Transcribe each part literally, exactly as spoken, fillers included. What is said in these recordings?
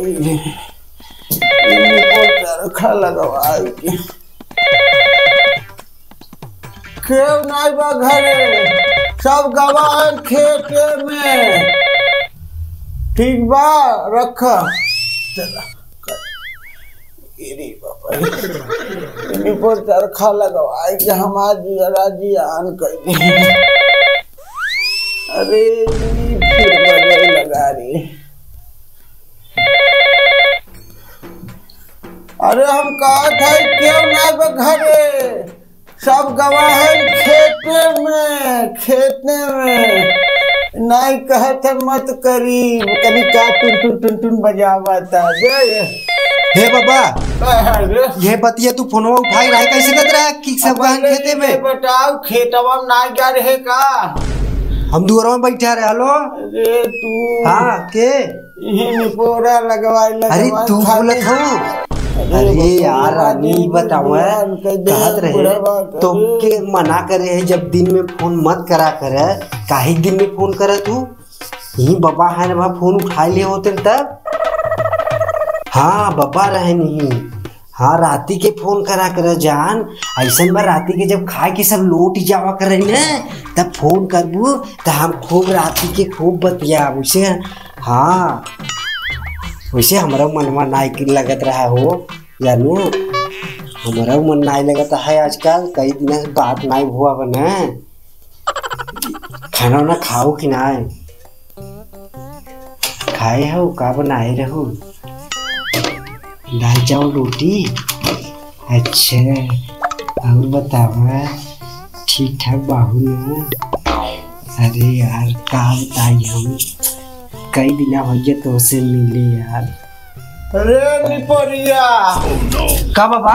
इनको चरखा लगवाई के। केव नाई बा घरे, सब गवा हैं खेते में। ठीक बा, रखा। चला। अरे बाबा रे, इनको चरखा लगवाई के हमार जियरा जियान कर दे। अरे, ई फिर बजाई लगा रे। अरे, हम कहत है, केव ना बा घरे, सब गवा हैं खेते में, खेते में। नाई कहत है, मत करी, कनी का टुन टुन टुन टुन बजावत है। जय। हे बाबा, अरे। ये बतिया तू फोनवा उठाई रहे, कैसे कहत रहा कि सब गवा हैं खेते में? बताओ, खेतवा में नाई जा रहे का? हम दुआरवा में बैठा रहे। हेलो। अरे तू। हाँ, के? इही निपोरा लगवाए, अरे, लगवाए तू खाली। बोलत हो? अरे, अरे बताओ, यार, रानी, बताओ, बताओ, है। उनके कहत देख रहे, बुढ़वा के। तो के मना करे है, जब दिन में फोन मत करा करे, काहे दिन में फोन करे तू? यही बाबा है ना, फोन उठाए ले होते तब। हाँ, बाबा रहे नहीं। हाँ, राती के फोन करा करे जान, ऐसन बा राती के जब खाए के सब लोट जावा करे न, तब फोन करबू, त हम खूब राती के खूब बतियाब। वैसे, हाँ, वैसे हमरा मनवा नाई के लगत रहा हो, जानू, हमरा मन नाई लगत है आजकल, कई दिन से बात नाई हुआ बने। खाना वाना खाओ कि नाई? खाए हो, का बनाए रहो? दाल चावल रोटी? अच्छा, और बतावा, ठीक ठाक बाहू ना? अरे यार, का बताई हम, कई दिना हो गया तोसे मिले यार। अरे निपोरिया। का बाबा?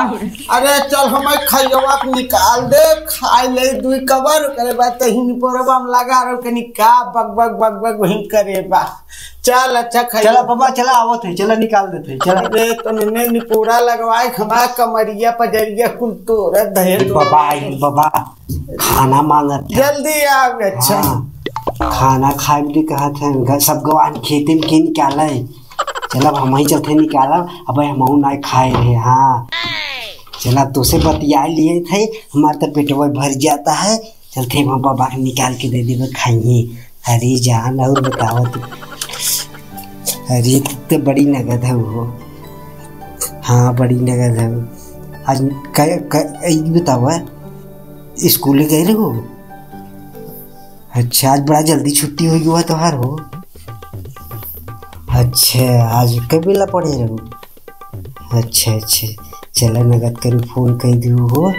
अरे चल, हमें खैयवा के निकाल दे, खाए ले दुई कबर, ओकरे बाद तही निपोरवा में लगा रहो, कनी का बक बक बक बक वहीं करे बा। चल, अच्छा, खाई। चला बाबा, चला, आवत है, चला, निकाल देते हैं, चला। अरे, तो नन्हे निपोरा लगवाए, हमार कमरिया पजरिया कुल तोरत है, अरे तो बाबा, आई बाबा, खाना मांगत है। जल्दी आओ, अच्छा। हाँ, खाना खाए भी कहत है, ग-, सब गवान खेते में के निकाले। चला, अब हम ही चलते निकालब, अब हम ना खाए रहे। हाँ, चला, तोसे बतिया लिए थे, हमार तो पेटवा भर जाता है। चलते वहाँ बाबा के निकाल के दे देबे, खाइए। अरे जान, और बतावा तू। अरे, तू तो बड़ी नगद है वो। हाँ, बड़ी नगद है वो। आज क-, क-, ई बतावा, स्कूल गए रहो? अच्छा, आज बड़ा जल्दी छुट्टी हो गया तोहार हो। अच्छा, आज कब बेला पढ़े रहो? अच्छा, अच्छा, चला नगद करू, फोन कर दियो हो।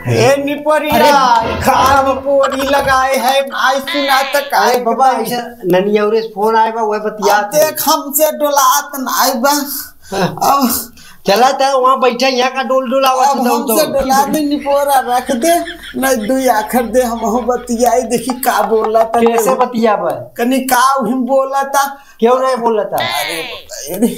ए निपोरिया, अरे, खान पोरी लगाए है, नाई सुना त काहे अरे बाबा, बताई? ऐसा ननिया और फोन आए बा, वह बतिया अब देख, हमसे डोलात नाई बा। हाँ। अब चला त वहाँ बैठा, यहाँ का डोल डोल आवत अब है, हमसे तो। डोला दे निपोरा, रख दे, नहीं दुई आखर दे, हम हो बतियाई, देखी का बोला था। कैसे बतिया बा? कनी का उहिम बोला था। क्यों नहीं बोला था? अरे, अरे,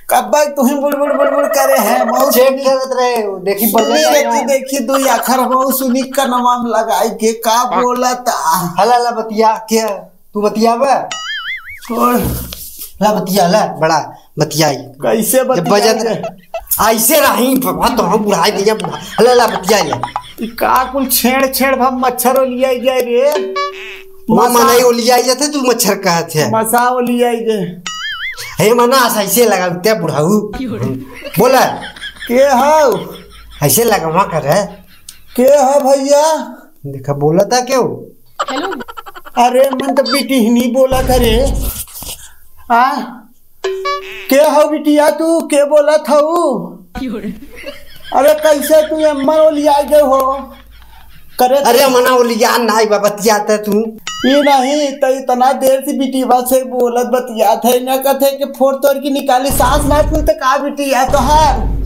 कब तक तुही बुड़बुड़ बुड़बुड़ करे है? बहुत चेक सुनी, करत रहे, देखी सुनी, बजट देखी, आया। देखी, दो आखर बहुत सुनी कनवा में लगाई के का हाँ। बोला था? हला ला बतिया, क्या? तू बतिया बे? और ला बतिया, ला, बड़ा बतियाई। कैसे जब बतिया बजट रे? ऐसे रही, बाबा, तो हम बुढ़ाई दिया, बुढ़ा। हला ला बतिया ले। ई का कुल छेड़ छेड़ भा मच्छर ओलियाई जाए रे? वो मसा- मनाई ओलियाई जाते, तू मच्छर कहत है। मसा ओलियाई जे। हे मना, ऐसे लगाते बुढ़ाऊ। बोला। के हौ? ऐसे लगवा कर है। के है भैया? देखा, बोला था क्यों? हेलो। अरे, मन तो बिटिहनी बोला था रे। आ? के हो बिटिया तू, के बोलत हऊ? अरे कैसे तू एम्मा ओलिया गए हो? करे अरे मना ओलिया नाई बा, बतियात है तू। ये नहीं तो इतना देर से बिटिया से बोलत बतियात है, ना कहते कि फोड़ तोड़ के निकाली, सांस ना फूलते का बिटिया तोहार?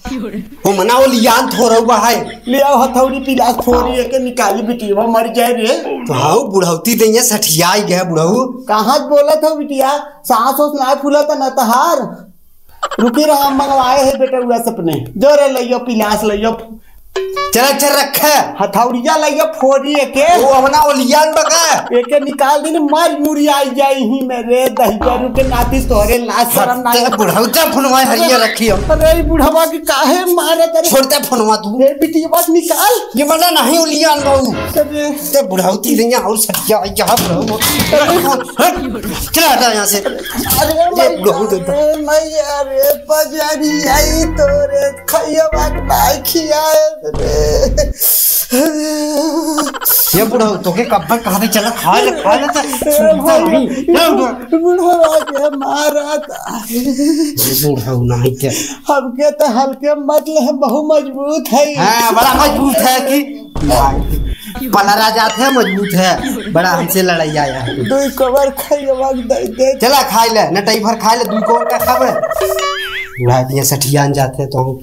ओ मना ओलिया थोड़ा हुआ है। ले आओ हथौड़ी पिलास फोड़ी के निकाली बिटिया मर जाए रे। तो हाँ बुढ़ौती दैया सठियाई गया बुढ़ऊ। कहाँ से बोलत हो बिटिया? सांस ओस ना फूलत ना तहार। रुकी रहा, हम मंगवाए है बेटउआ सपने। जो रे लइयो, पिलास लइयो, चला, चल रखे। हथौड़िया लइया फोड़ी एके। वो अपना ओलियान बका। एके निकाल दिन, मार मुड़ी आई जाई ही मेरे दहिजरू के नाती तोहरे लाज शरम ना। ते बुढ़ौता फोनवा हरिया रखी हो। अरे, ई बुढ़वा के काहे मारत अरे? छोड़ते फोनवा तू। ए, बिटिया बात निकाल। ये मना नहीं ओलियान बाबू। अरे। ते बुढ़ौती नहीं और सटिया यहाँ बुढ़ऊ। हट, चला हटा यहाँ से। अरे ये मैं, बुढ़ऊ देता। अरे मैं, अरे पजारी आई तोरे खैया बात नहीं खियाए रे। ये बुढ़ऊ, तोके कब्बे कहा दे, चला खा ले, खा ले, तो ए सुनता भाई, नहीं। ये बुढ़ऊ। बुढ़वा के मारा था। ये बुढ़ऊ नहीं के। हमके तो हल्के मत ले, हम बहुत मजबूत है। हाँ, बड़ा मजबूत है कि पलरा जात है, मजबूत है, बड़ा हमसे लड़ाई आया है। दो कवर खाई, आवाज दे दे। चला खाई ले, नटई भर खाई ले, दो कवर का खाबे। बुढ़ा दिया सठियान जाते तो हम